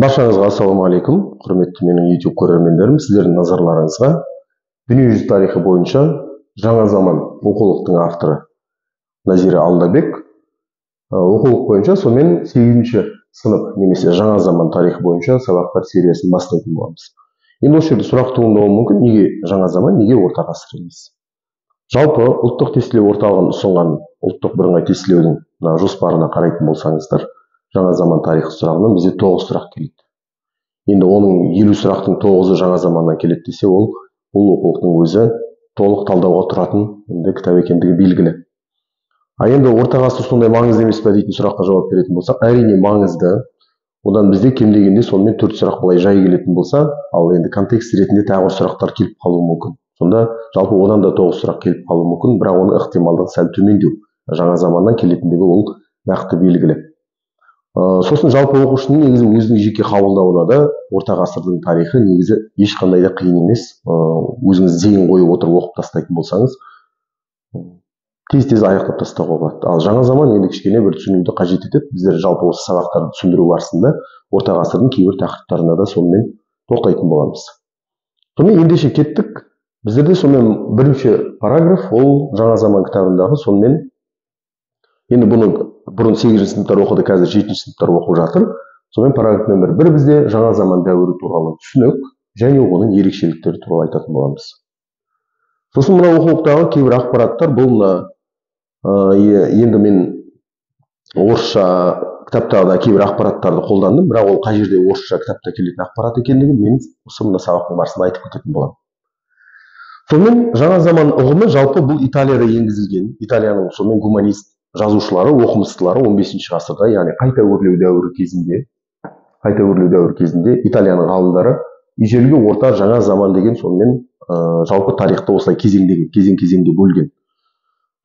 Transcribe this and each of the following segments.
Баршаңызға ассалаумағалейкум, құрметті менің YouTube көрермендерім, сіздердің назарларыңызға дүниежүзі тарихы бойынша жаңа заман оқулықтың авторы Назира Алдабек оқулық бойынша сонымен 8-ші сынып немесе жаңа заман тарихы бойынша сабақтар сериясын бастайтын боламыз. Енді осы жерде сұрақ туындауы мүмкін, неге жаңа заман, неге орта ғасыр емес? Жалпы ұлттық тестілеу орталығын ұсынған ұлттық бірыңғай тестілеудің мына жоспарына қарайтын болсаңыздар, жаңа заман тарихы сұрағынан бізде 9 сұрақ келеді. Енді оның 50 сұрақтың 9-ы жаңа заманнан келеді десе, ол бұл оқулықтың өзі толық талдауға тұратын енді кітап екендігі белгілі. А енді орта ғасыр сондай маңызды емес пе дейтін сұраққа жауап беретін болсақ, әрине маңызды. Одан бізде кем дегенде сонымен 4 сұрақ былай жай келетін болса, ал енді контекст ретінде тағы бір сұрақтар келіп қалуы мүмкін. Сонда жалпы одан да 9 сұрақ келіп қалуы мүмкін, бірақ оның ықтималдығы сәл төмендеу. Жаңа заманнан келетіндігі ол нақты белгілі. Сосын жалпы оқушының негізі өзінің жеке қабылдауына да орта ғасырдың тарихы негізі ешқандай да қиын емес. Өзіңіз зейін қойып отырып оқып тастайтын болсаңыз, тез-тез аяқтап тастауға болады. Ал жаңа заман енді кішкене бір түсінуді қажет етеді. Біздер жалпы осы сабақтарды түсіндіру барысында орта ғасырдың кейбір тақырыптарына да сонымен тоқтайтын боламыз. Сонымен ендеше кеттік. Біздерде сонымен бірінші параграф ол жаңа заман кітабындағы сонымен енді бұны бұрын 8-ші сыныптар оқыды, қазір 7-ші сыныптар оқып жатыр. Сонымен параграф нөмір 1 бізде жаңа заман дәуірі туралы түсінік және оның ерекшеліктері туралы айтатын боламыз. Сосын мына оқулықтағы кейбір ақпараттар бұл мына енді мен орысша кітаптағы да кейбір ақпараттарды қолдандым, бірақ ол қай жерде орысша кітапта келетін ақпарат екендігін мен осы мына сабақтың барысында айтып кететін боламын. Сонымен жаңа заман ұғымы жалпы бұл Италияда енгізілген, Италияның сонымен гуманист жазушылары, оқымыстылары 15 ғасырда, яғни қайта өрлеу дәуірі кезінде, қайта өрлеу дәуірі кезінде Италияның ғалымдары ежелгі орта жаңа заман деген сонымен жалпы тарихты осылай кезеңдеген, кезең-кезеңге бөлген.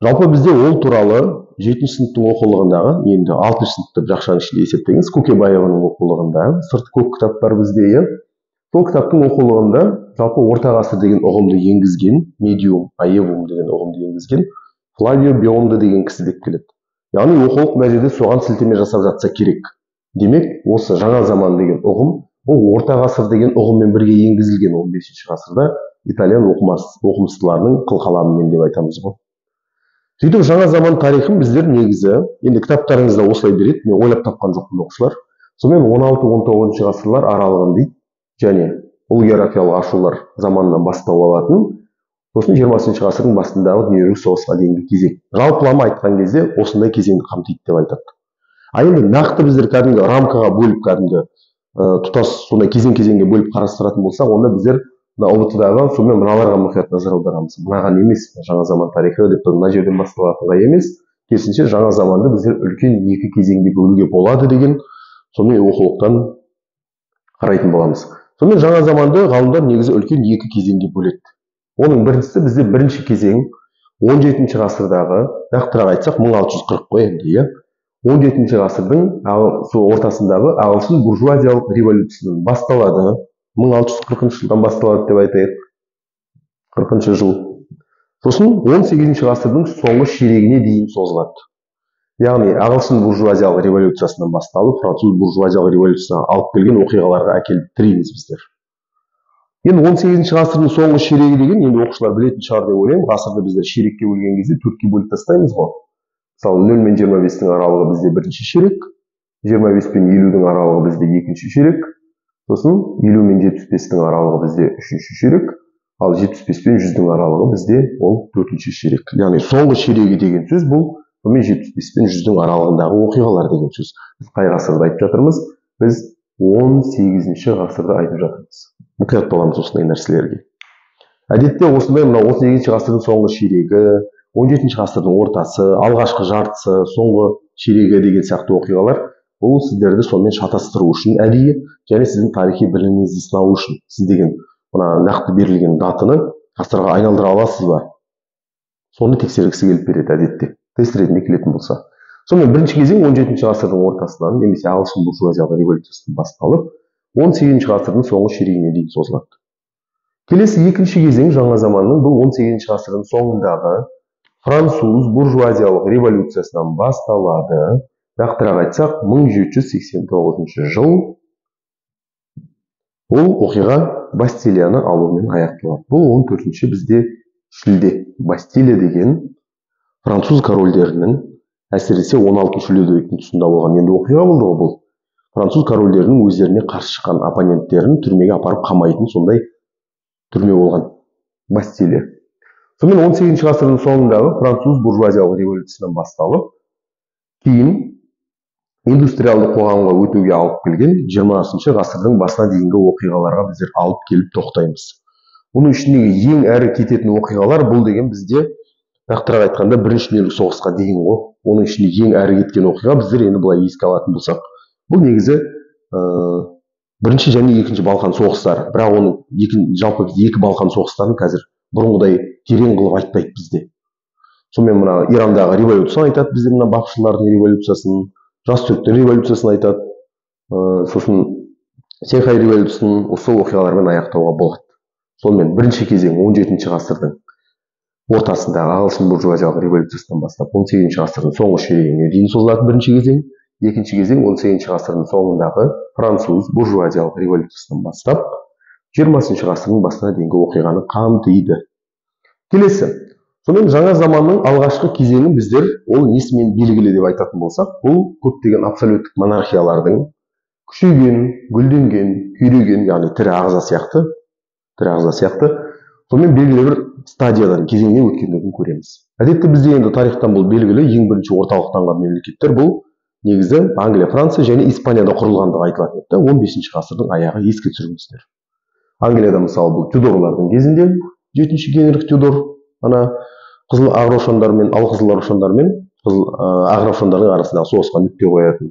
Жалпы бізде ол туралы 7-ші сыныптың оқулығындағы, енді 6-шы сынып деп жақшаның ішінде есептеңіз, Көкебаеваның оқулығында, сырт көк кітап бар бізде, иә. Сол кітаптың оқулығында жалпы орта ғасыр деген ұғымды енгізген, медиум, аевум деген ұғымды енгізген Флавио Биондо деген кісі деп келеді. Яғни оқулық мына жерде соған сілтеме жасап жатса керек. Демек, осы жаңа заман деген ұғым, бұл орта ғасыр деген ұғыммен бірге енгізілген 15 ғасырда итальян оқымыстыларының қылқаламымен деп айтамыз ғой. Сөйтіп жаңа заман тарихын біздер негізі, енді кітаптарыңызда осылай береді, мен ойлап тапқан жоқпын оқушылар. Сонымен 16-19 ғасырлар аралығын дейді, және бұл географиялық ашулар заманынан бастау алатын, сосын 20 ғасырдың басындағы дүниежүзілік соғысқа дейінгі кезең. Жалпылама айтқан кезде осындай кезеңді қамтиды деп айтады. А енді нақты біздер кәдімгі рамкаға бөліп, кәдімгі тұтас сондай кезең-кезеңге бөліп қарастыратын болсақ, онда біздер мына ҰБТ-дағы сонымен мыналарға мұқият назар аударамыз. Мынаған емес, жаңа заман тарихы деп мына жерден басталатынға емес, керісінше жаңа заманды біздер үлкен екі кезеңге бөлуге болады деген сонымен оқулықтан қарайтын боламыз. Сонымен жаңа заманды ғалымдар негізі үлкен екі кезеңге бөледі. Оның біріншісі бізде бірінші кезең 17 ғасырдағы, нақтырақ айтсақ 1640 қой енді, иә. 17 ғасырдың сол ортасындағы ағылшын буржуазиялық революциясынан басталады. 1640 жылдан басталады деп айтайық. 40 жыл. Сосын 18 ғасырдың соңғы ширегіне дейін созылады. Яғни ағылшын буржуазиялық революциясынан басталып, француз буржуазиялық революциясына алып келген оқиғаларға әкеліп тірейміз біздер. Енді 18 ғасырдың соңғы ширегі деген, енді оқушылар білетін шығар деп ойлаймын, ғасырды біздер ширекке бөлген кезде 4-ке бөліп тастаймыз ғой. Мысалы 0 мен 25-тің аралығы бізде бірінші ширек, 25 пен 50-дің аралығы бізде екінші ширек, сосын 50 мен 75-тің аралығы бізде үшінші ширек, ал 75 пен 100-дің аралығы бізде ол төртінші ширек. Яғни соңғы ширегі деген сөз бұл 75 пен 100-дің аралығындағы оқиғалар деген сөз. Біз қай ғасырды айтып жатырмыз? Біз 18 ғасырды айтып жатырмыз. Мұқият боламыз осындай нәрселерге. Әдетте осындай мына 18 ғасырдың соңғы ширегі, 17 ғасырдың ортасы, алғашқы жартысы, соңғы ширегі деген сияқты оқиғалар бұл сіздерді сонымен шатастыру үшін әдейі және сіздің тарихи біліміңізді сынау үшін. Сіз деген мына нақты берілген датаны ғасырға айналдыра аласыз ба? Соны тексергісі келіп береді әдетте. Тест ретінде келетін болса. Сонымен бірінші кезең 17 ғасырдың ортасынан немесе ағылшын буржуазиялық революциясынан басталып, 18 ғасырдың соңғы ширегіне дейін созылады. Келесі екінші кезең жаңа заманның бұл 18 ғасырдың соңындағы француз буржуазиялық революциясынан басталады. Нақтырақ айтсақ, 1789 жыл Ол оқиға Бастилияны алумен аяқталады. Бұл 14-ші бізде шілде. Бастилия деген француз корольдерінің, әсіресе 16-шы Людовиктің тұсында болған енді оқиға болды ғой бұл. Француз корольдерінің өздеріне қарсы шыққан оппоненттерін түрмеге апарып қамайтын сондай түрме болған Бастилия. Сонымен 18 ғасырдың соңындағы француз буржуазиялық революциясынан басталып, кейін индустриалды қоғамға өтуге алып келген 20 ғасырдың басына дейінгі оқиғаларға біздер алып келіп тоқтаймыз. Оның ішіндегі ең әрі кететін оқиғалар бұл деген бізде нақтырақ айтқанда бірінші дүниежүзілік соғысқа дейін ғой. Оның ішінде ең әрі кеткен оқиға біздер енді былай еске алатын болсақ, бұл негізі бірінші және екінші Балқан соғыстары. Бірақ оның жалпы біз екі Балқан соғыстарын қазір бұрынғыдай терең қылып айтпайды бізде. Сонымен мына Ирандағы революцияны айтады бізде, мына бапшылардың революциясын, жас түріктер революциясын айтады, сосын Сенхай революциясын осы оқиғалармен аяқтауға болады. Сонымен бірінші кезең 17 ғасырдың ортасындағы ағылшын буржуазиялық революциясынан бастап 18 ғасырдың соңғы ширегіне дейін созылатын бірінші кезең. Екінші кезең 18 ғасырдың соңындағы француз буржуазиялық революциясынан бастап 20 ғасырдың басына дейінгі оқиғаны қамтиды. Келесі, сонымен жаңа заманның алғашқы кезеңін біздер ол несімен белгілі деп айтатын болсақ, бұл көптеген абсолюттік монархиялардың күшейген, гүлденген, күйреген, яғни тірі ағза сияқты, сонымен белгілі бір стадиядан, кезеңнен өткендігін көреміз. Әдетте бізде енді тарихтан бұл белгілі, ең бірінші орталықтанған мемлекеттер бұл негізі Англия, Франция және Испанияда құрылғандығы айтылатын еді. 15 ғасырдың аяғы еске түсіріңіздер. Англияда мысалы бұл Тюдорлардың кезінде 7 Генрих Тюдор ана қызыл ақ раушандар мен алқызыл раушандар мен қызыл ақ раушандардың арасындағы соғысқа нүкте қоятын.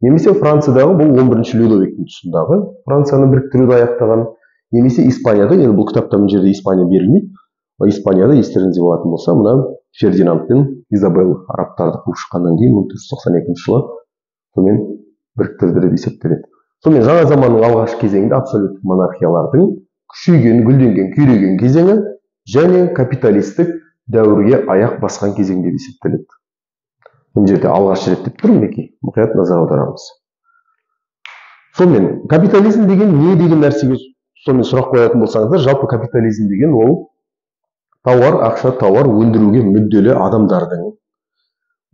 Немесе Франциядағы бұл 11 Людовиктің тұсындағы Францияны біріктіруді аяқтаған. Немесе Испанияда, енді бұл кітапта мына жерде Испания берілмейді. Испанияда естеріңізде болатын болса, мына Фердинанд пен Изабелла арабтарды қуып шыққаннан кейін 1492 жылы сонымен біріктірді деп есептеледі. Сонымен жаңа заманның алғашқы кезеңінде абсолюттік монархиялардың күшейген, гүлденген, күйреген кезеңі және капиталистік дәуірге аяқ басқан кезең деп есептеледі. Мына жерде алғаш рет деп тұр, мінекей, мұқият назар аударамыз. Сонымен капитализм деген не деген нәрсеге сонымен сұрақ қоятын болсаңыздар, жалпы капитализм деген ол тауар, ақша, тауар өндіруге мүдделі адамдардың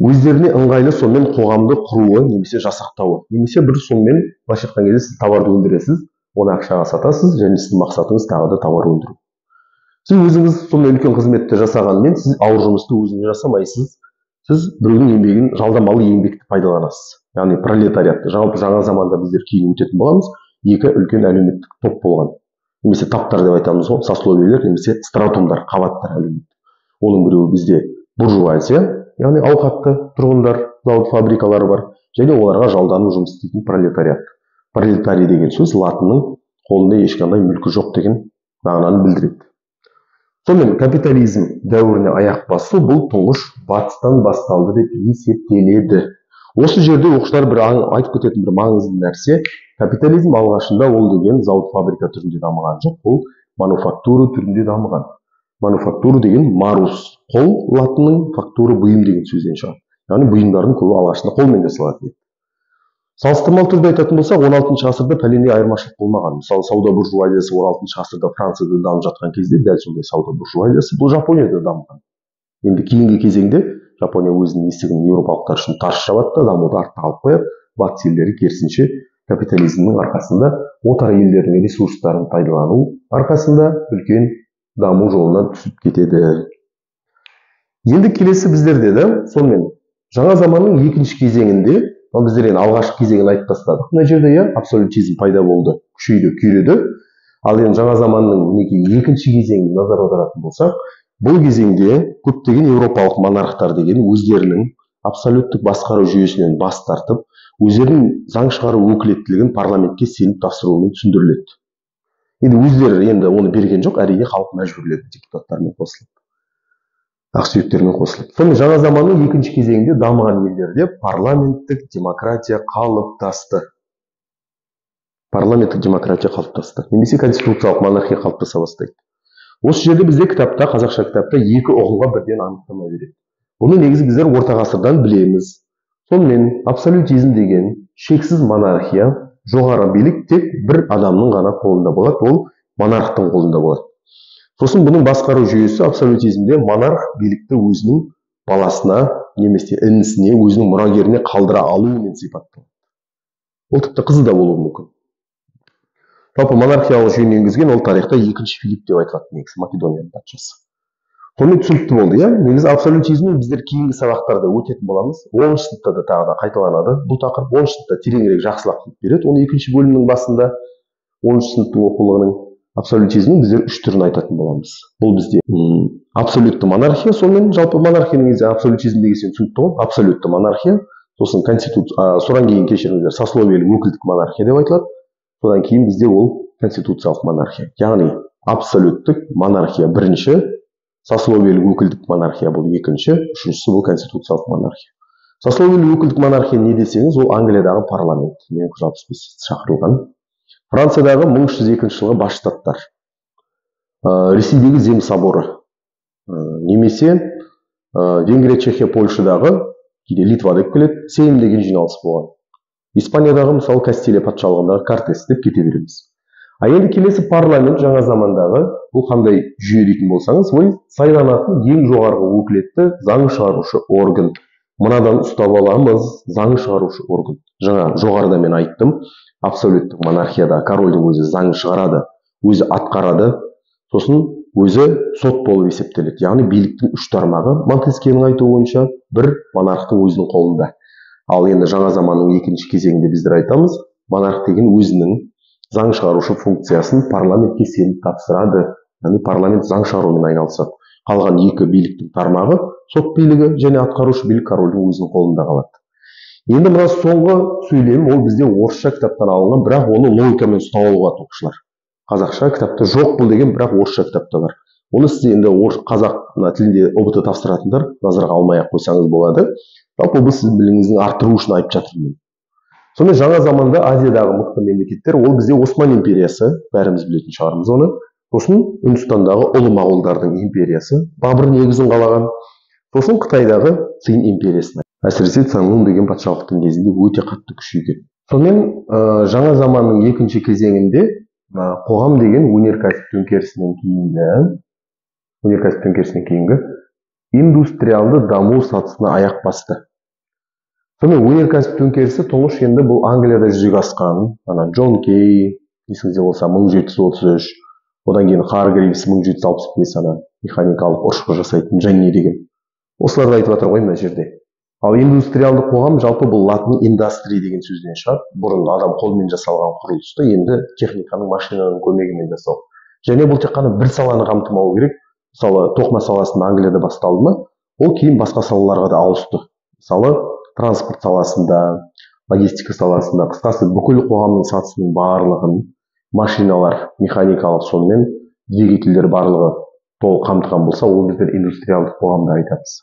өздеріне ыңғайлы сонымен қоғамды құруы немесе жасақтауы, немесе бір сонымен былайша айтқан кезде сіз тауарды өндіресіз, оны ақшаға сатасыз және сіздің мақсатыңыз тағы да тауар өндіру. Сіз өзіңіз сондай үлкен қызметті жасағанмен сіз ауыр жұмысты өзіңіз жасамайсыз, сіз біреудің еңбегін, жалдамалы еңбекті пайдаланасыз. Яғни пролетариатты. Жалпы жаңа заманда біздер кейін өтетін боламыз, екі үлкен әлеуметтік топ болған. Немесе таптар деп айтамыз ғой, сословиелер немесе стратумдар, қабаттар әлеуметтік. Оның біреуі бізде буржуазия, яғни ауқатты тұрғындар, зауыт фабрикалары бар, және оларға жалданып жұмыс істейтін пролетариат. Пролетарий деген сөз латынның қолында ешқандай мүлкі жоқ деген мағынаны білдіреді. Сонымен капитализм дәуіріне аяқ басу бұл тұңғыш батыстан басталды деп есептеледі. Осы жерде оқушылар бір айтып кететін бір маңызды нәрсе, капитализм алғашында ол деген зауыт фабрика түрінде дамыған жоқ, ол мануфактура түрінде дамыған. Мануфактура деген марус, қол латынның, фактура бұйым деген сөзден шығады. Яғни бұйымдардың көбі алғашында қолмен жасалатын еді. Салыстырмалы түрде айтатын болсақ, 16 ғасырда пәлендей айырмашылық болмаған. Мысалы, сауда буржуазиясы 16 ғасырда Францияда дамып жатқан кезде дәл сондай сауда буржуазиясы бұл Жапонияда дамыған. Енді кейінгі кезеңде Жапония өзінің есігін еуропалықтар үшін тарс жабады да дамуды артта қалып қояды. Батыс елдері керісінше капитализмнің арқасында отар елдерінің ресурстарын пайдалану арқасында үлкен даму жолынан түсіп кетеді. Енді келесі біздерде де сонымен жаңа заманның екінші кезеңінде, ал біздер енді алғашқы кезеңін айтып тастадық. Мына жерде иә, абсолютизм пайда болды, күшейді, күйреді. Ал енді жаңа заманның мінекей екінші кезеңіне назар аударатын болсақ, бұл кезеңде көптеген еуропалық монархтар деген өздерінің абсолюттік басқару жүйесінен бас тартып, өздерінің заң шығару өкілеттілігін парламентке сеніп тапсыруымен түсіндіріледі. Енді өздері енді оны берген жоқ, әрине халық мәжбүрледі депутаттармен қосылып, ақсүйектермен қосылып. Сонымен жаңа заманның екінші кезеңінде дамыған елдерде парламенттік демократия қалыптасты. Парламенттік демократия қалыптасты. Немесе конституциялық монархия қалыптаса бастайды. Осы жерде бізде кітапта, қазақша кітапта екі ұғымға бірден анықтама береді. Бұны негізі біздер орта ғасырдан білеміз. Сонымен абсолютизм деген шексіз монархия, Жоғары билік тек бір адамның ғана қолында болады, ол монархтың қолында болады. Сосын бұның басқару жүйесі абсолютизмде монарх билікті өзінің баласына немесе інісіне, өзінің мұрагеріне қалдыра алуымен сипатталады. Ол тіпті қызы да болуы мүмкін. Жалпы монархиялық жүйені енгізген ол тарихта екінші Филипп деп айтылады негізі, Македонияның патшасы. Сонымен түсінікті болды, иә? Негізі абсолютизмді біздер кейінгі сабақтарда өтетін боламыз. 10-шы сыныпта да тағы да қайталанады бұл тақырып. 10-шы сыныпта тереңірек жақсылап береді. Оны екінші бөлімнің басында 10-шы сыныптың оқулығының абсолютизмнің біздер үш түрін айтатын боламыз. Бұл бізде абсолютті монархия, сонымен жалпы монархияның негізі абсолютизм деген сен түсінікті ғой. Абсолютті монархия, сосын конституция, содан кейін кешіріңіздер, сословиелі өкілдік монархия деп айтылады. Содан кейін бізде ол конституциялық монархия. Яғни абсолюттік монархия бірінші, сословиелі өкілдік монархия бұл екінші, үшіншісі бұл конституциялық монархия. Сословиелі өкілдік монархия не десеңіз, ол Англиядағы парламент, 1265 шақырылған. Франциядағы 1302 жылғы бас штаттар, Ресейдегі Зем соборы, немесе Венгрия, Чехия, Польшадағы, кейде Литва деп келеді, Сейм деген жиналыс болған. Испаниядағы, мысалы, Кастилия патшалығындағы Кортес деп кете береміз. А енді келесі парламент жаңа замандағы, бұл қандай жүйе дейтін болсаңыз, ол сайланатын ең жоғарғы өкілетті заң шығарушы орган. Мынадан ұстап аламыз, заң шығарушы орган. Жаңа жоғарыда мен айттым, абсолюттік монархияда корольдің өзі заң шығарады, өзі атқарады, сосын өзі сот болып есептеледі. Яғни биліктің үш тармағы Монтескьенің айтуы бойынша бір монархтың өзінің қолында. Ал енді жаңа заманның екінші кезеңінде біздер айтамыз, монарх деген өзінің заң шығарушы функциясын парламентке сеніп тапсырады. Яғни парламент заң шығарумен айналысады. Қалған екі биліктің тармағы, сот билігі және атқарушы билік корольдің өзінің қолында қалады. Енді мына соңғы сөйлем ол бізде орысша кітаптан алынған, бірақ оны логикамен ұстап алуға оқушылар. Қазақша кітапта жоқ бұл деген, бірақ орысша кітапта бар. Оны сіз енді қазақ тілінде ҰБТ тапсыратындар назарға алмай ақ қойсаңыз болады. Жалпы бұл сіздің біліміңіздің арттыру үшін айтып жатырмын. Сонымен жаңа заманда Азиядағы мықты мемлекеттер, ол бізде Осман империясы, бәріміз білетін шығармыз оны. Сосын Үндістандағы ұлы моғолдардың империясы, Бабыр негізін қалаған. Сосын Қытайдағы Цин империясы. Әсіресе Цанлун деген патшалықтың кезінде өте қатты күшейген. Сонымен жаңа заманның екінші кезеңінде қоғам деген өнеркәсіп төңкерісінен кейінгі индустриалды даму сатысына аяқ басты. Сонымен өнеркәсіп төңкерісі тұңғыш енді бұл Англияда жүзеге асқан, ана Джон Кей, есіңізде болса 1733, одан кейін Харгривс 1765, ана механикалық ұршық жасайтын Дженни деген. Осыларды айтып жатыр ғой мына жерде. Ал индустриалды қоғам жалпы бұл латын индастри деген сөзден шығады. Бұрын адам қолмен жасалған құрылысты енді техниканың, машинаның көмегімен жасау. Және бұл тек қана бір саланы қамтымау керек. Мысалы, тоқыма саласында Англияда басталды ма, ол кейін басқа салаларға да ауысты. Мысалы, транспорт саласында, логистика саласында, қысқасы бүкіл қоғамның сатысының барлығын машиналар, механикалық, сонымен двигательдер барлығы толық қамтыған болса, ол біздер индустриалдық қоғамда айтамыз.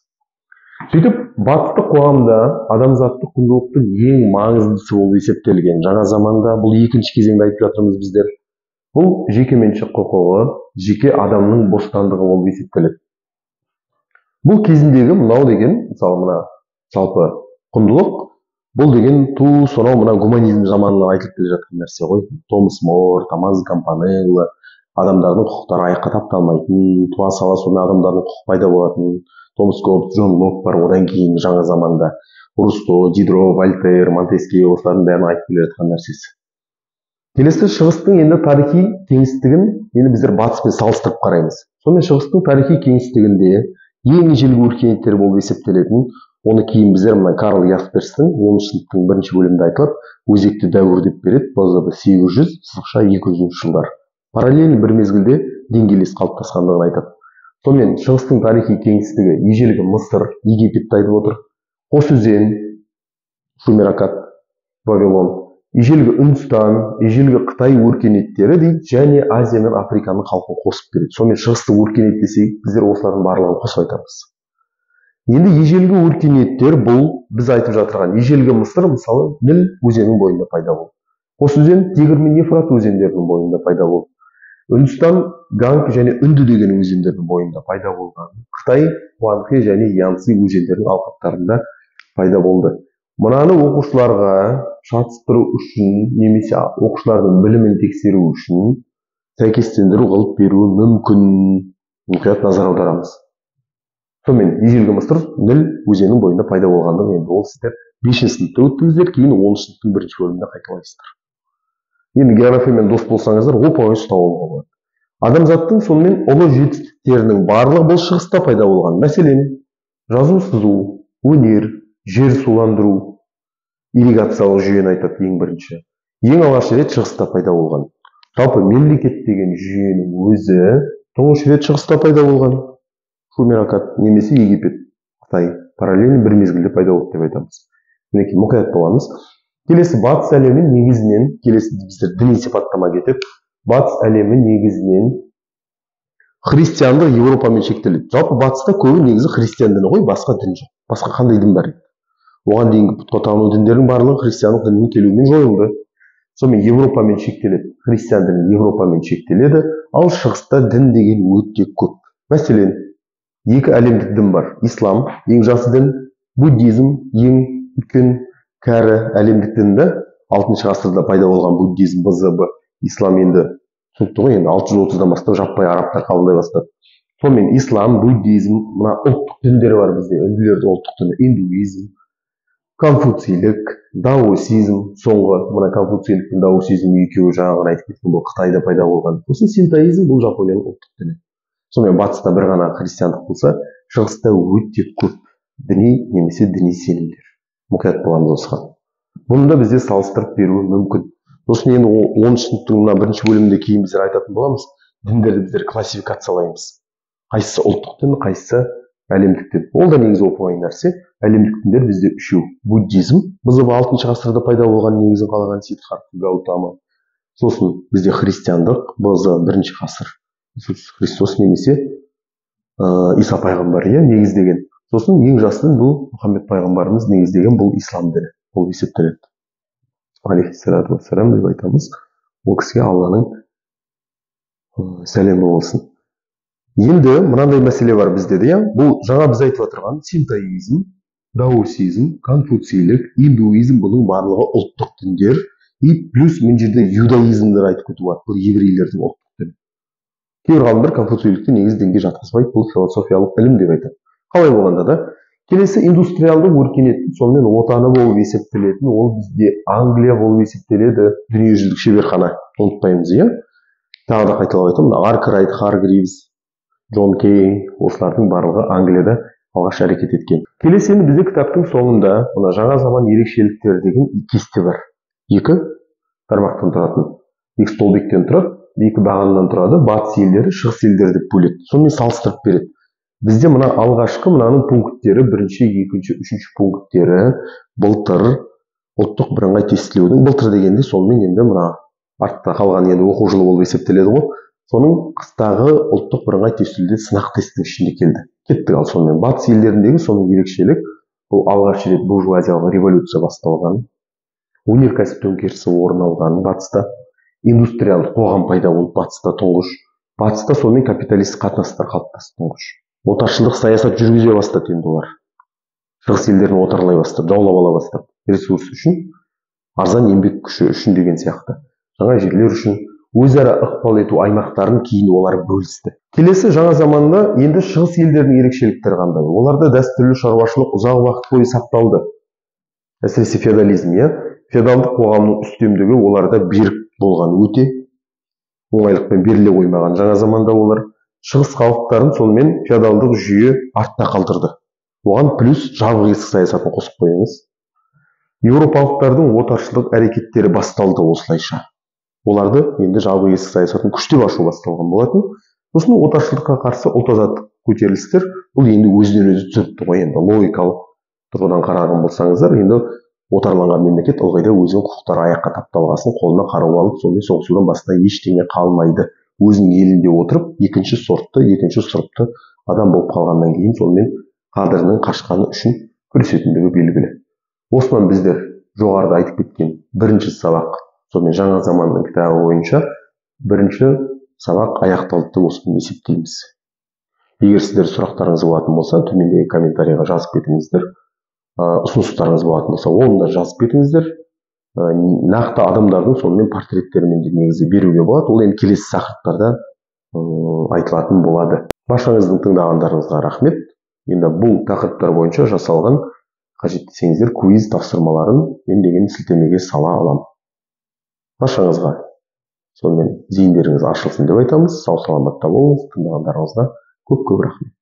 Сөйтіп, батыстық қоғамда адамзаттық құндылықтың ең маңыздысы болып есептелген жаңа заманда, бұл екінші кезеңді айтып жатырмыз біздер, бұл жекеменшік құқығы, жеке адамның бостандығы болып есептеледі. Бұл кезіндегі мынау деген, мысалы мына жалпы құндылық, бұл деген ту сонау мына гуманизм заманынан айтылып келе жатқан нәрсе ғой. Томас Мор, Томмазо Кампанелла, адамдардың құқықтары аяққа тапталмайтын, туа сала сондай адамдардың құқы пайда болатын, Томас Гоббс, Джон Локк бар, одан кейін жаңа заманда Руссо, Дидро, Вольтер, Монтескье, осылардың бәрін айтып келе жатқан нәрсесі. Келесі шығыстың енді тарихи кеңістігін енді біздер батыспен салыстырып қараймыз. Сонымен шығыстың тарихи кеңістігінде ең ежелгі өркениеттер болып есептелетін, оны кейін біздер мына Карл Ясперстің 10-шы сыныптың бірінші бөлімінде айтылады, өзекті дәуір деп береді, базада 800-200 жылдар. Параллель бір мезгілде деңгейлес қалыптасқандығын айтады. Сонымен шығыстың тарихи кеңістігі ежелгі Мысыр, Египетті айтып отыр, Қос өзен, Шумер-Аккад, Вавилон, ежелгі Үндістан, ежелгі Қытай өркениеттері дейді, және Азия мен Африканың халқын қосып береді. Сонымен шығыстың өркениет десек, біздер осылардың барлығын қосып айтамыз. Енді ежелгі өркениеттер бұл біз айтып жатырған ежелгі Мысыр, мысалы, Ніл өзенінің бойында пайда болды. Қос өзен Тигр мен Ефрат өзендерінің бойында пайда болды. Үндістан Ганг және Үнді деген өзендердің бойында пайда болған. Қытай Хуанхэ және Янцзы өзендерінің алқаптарында пайда болды. Мынаны оқушыларға шатыстыру үшін немесе оқушылардың білімін тексеру үшін сәйкестендіру қылып беруі мүмкін. Мұқият назар аударамыз. Сонымен ежелгі Мысыр Ніл өзенінің бойында пайда болғандығы енді ол сіздер 5-ші сыныпта өттіңіздер, кейін 10-шы сыныптың бірінші бөлімінде қайталайсыздар. Енді географиямен дос болсаңыздар, оп-оңай ұстап алуға болады. Адамзаттың сонымен ұлы жетістіктерінің барлығы бұл шығыста пайда болған. Мәселен, жазу сызу, өнер, жер суландыру, ирригациялық жүйені айтады ең бірінші. Ең алғаш рет шығыста пайда болған. Жалпы мемлекет деген жүйенің өзі тұңғыш рет шығыста пайда болған. Шумер, Аккад немесе Египет, Қытай параллельно бір мезгілде пайда болды деп айтамыз. Мінекей, мұқият боламыз. Келесі батыс әлемі негізінен, келесі біздер діни сипаттама кетеді. Батыс әлемі негізінен христиандық Еуропамен шектеледі. Жалпы батыста көбі негізі христиан діні ғой, басқа дін жоқ. Басқа қандай дін бар еді? Оған дейінгі пұтқа табыну діндерінің барлығы христиандық діннің келуімен жойылды. Сонымен Еуропамен шектеледі. Христиан діні Еуропамен шектеледі, ал шығыста дін деген өте көп. Мәселен, екі әлемдік дін бар. Ислам ең жас дін, буддизм ең үлкен кәрі әлемдік дінді. 6 ғасырда пайда болған буддизм, БЗБ, ислам енді түсінікті ғой, енді 630-дан бастап жаппай арабтар қабылдай бастады. Сонымен ислам, буддизм, мына ұлттық діндер бар бізде, үнділердің ұлттық діні индуизм, конфуцийлік, даосизм, соңғы мына конфуцийлік пен даосизм екеуі жаңағы айтып кеткен бұл Қытайда пайда болған. Сосын синтоизм бұл Жапонияның ұлттық діні. Сонымен батыста бір ғана христиандық болса, шығыста өте көп діни немесе діни сенімдер. Мұқият боламыз осыған. Бұны да бізде салыстырып беруі мүмкін. Сосын енді 10 сыныптың мына бірінші бөлімінде кейін біздер айтатын боламыз, діндерді біздер классификациялаймыз. Қайсысы ұлттық дін, қайсысы әлемдік дін. Ол да негізі оп-оңай нәрсе. Әлемдік діндер бізде үшеу. Буддизм, БЗБ 6 ғасырда пайда болған, негізін қалаған Сиддхартха Гаутама. Сосын бізде христиандық, БЗ 1 ғасыр. Иисус Христос немесе Иса пайғамбар, иә, негіздеген. Сосын ең жас дін бұл Мұхаммед пайғамбарымыз негіздеген бұл ислам діні болып есептеледі. Алейхиссалату вассалам деп айтамыз. Ол кісіге Алланың сәлемі болсын. Енді мынандай мәселе бар бізде де, иә? Бұл жаңа біз айтып отырған синтоизм, даосизм, конфуцийлік, индуизм, бұның барлығы ұлттық діндер. И плюс мына жерде юдаизмді айтып кету бар. Бұл еврейлердің ұлттық діні. Кейбір ғалымдар конфуцийлікті негіз дінге жатқызбайды, бұл философиялық ілім деп айтады. Қалай болғанда да, келесі индустриалды өркениеттің сонымен отаны болып есептелетін, ол бізде Англия болып есептеледі, дүниежүзілік шеберхана, ұмытпаймыз, иә? Тағы да қайталап айтамын, Аркрайт, Харгривз, Джон Кейн, осылардың барлығы Англияда алғаш әрекет еткен. Келесі енді бізде кітаптың соңында мына жаңа заман ерекшеліктері деген кесте бар. Екі тармақтан тұратын, екі столбиктен тұрады, екі бағаннан тұрады, батыс елдері, шығыс елдері деп бөледі. Сонымен салыстырып береді. Бізде мына алғашқы мынаның пункттері, бірінші, екінші, үшінші пункттері былтыр ұлттық бірыңғай тестілеудің, былтыр дегенде сонымен енді мына артта қалған енді оқу жылы болып есептеледі ғой. Соның қыстағы ұлттық бірыңғай тестілеуде сынақ тесттің ішінде келді. Кеттік ал сонымен. Батыс елдеріндегі соның ерекшелік, бұл алғаш рет буржуазиялық революция басталған, өнеркәсіп төңкерісі орын алған батыста, индустриалдық қоғам пайда болып батыста тұңғыш, батыста сонымен капиталистік қатынастар қалыптасты тұңғыш. Отаршылдық саясат жүргізе бастады енді олар. Шығыс елдерін отарлай бастады, жаулап ала бастады. Ресурс үшін, арзан еңбек күші үшін деген сияқты. Жаңа жерлер үшін өзара ықпал ету аймақтарын кейін олар бөлісті. Келесі жаңа заманда енді шығыс елдерінің ерекшеліктері қандай? Оларда дәстүрлі шаруашылық ұзақ уақыт бойы сақталды. Әсіресе феодализм, иә? Феодалдық қоғамның үстемдігі оларда берік болған, өте оңайлықпен беріле қоймаған. Жаңа заманда олар шығыс халықтарын сонымен феодалдық жүйе артта қалдырды. Оған плюс жабық есік саясатын қосып қойыңыз. Еуропалықтардың отаршылдық әрекеттері басталды осылайша. Оларды енді жабық есік саясатын күштеп ашу басталған болатын. Сосын отаршылдыққа қарсы ұлт азаттық көтерілістер, бұл енді өзінен өзі түсінікті ғой, енді логикалық тұрғыдан қараған болсаңыздар, енді отарланған мемлекет ылғи да өзінің құқықтары аяққа тапталғасын қолына қару алып, сонымен соғысудан басқа ештеңе қалмайды. Өзінің елінде отырып, екінші сортты, екінші сұрыпты адам болып қалғаннан кейін сонымен қадірінің қашқаны үшін күресетіндігі белгілі. Осыдан біздер жоғарыда айтып кеткен бірінші сабақ, сонымен жаңа заманның кітабы бойынша бірінші сабақ аяқталды деп осымен есептейміз. Егер сіздер сұрақтарыңыз болатын болса, төмендегі комментарийға жазып кетіңіздер. Ұсыныстарыңыз болатын болса, оны да жазып кетіңіздер. Нақты адамдардың сонымен портреттерімен де негізі беруге болады. Ол енді келесі тақырыптарда айтылатын болады. Баршаңыздың тыңдағандарыңызға рахмет. Енді бұл тақырыптар бойынша жасалған, қажет десеңіздер, квиз тапсырмаларын мен деген сілтемеге сала аламын. Баршаңызға сонымен зейіндеріңіз ашылсын деп айтамыз. Сау саламатта болыңыз. Тыңдағандарыңызға көп көп рахмет.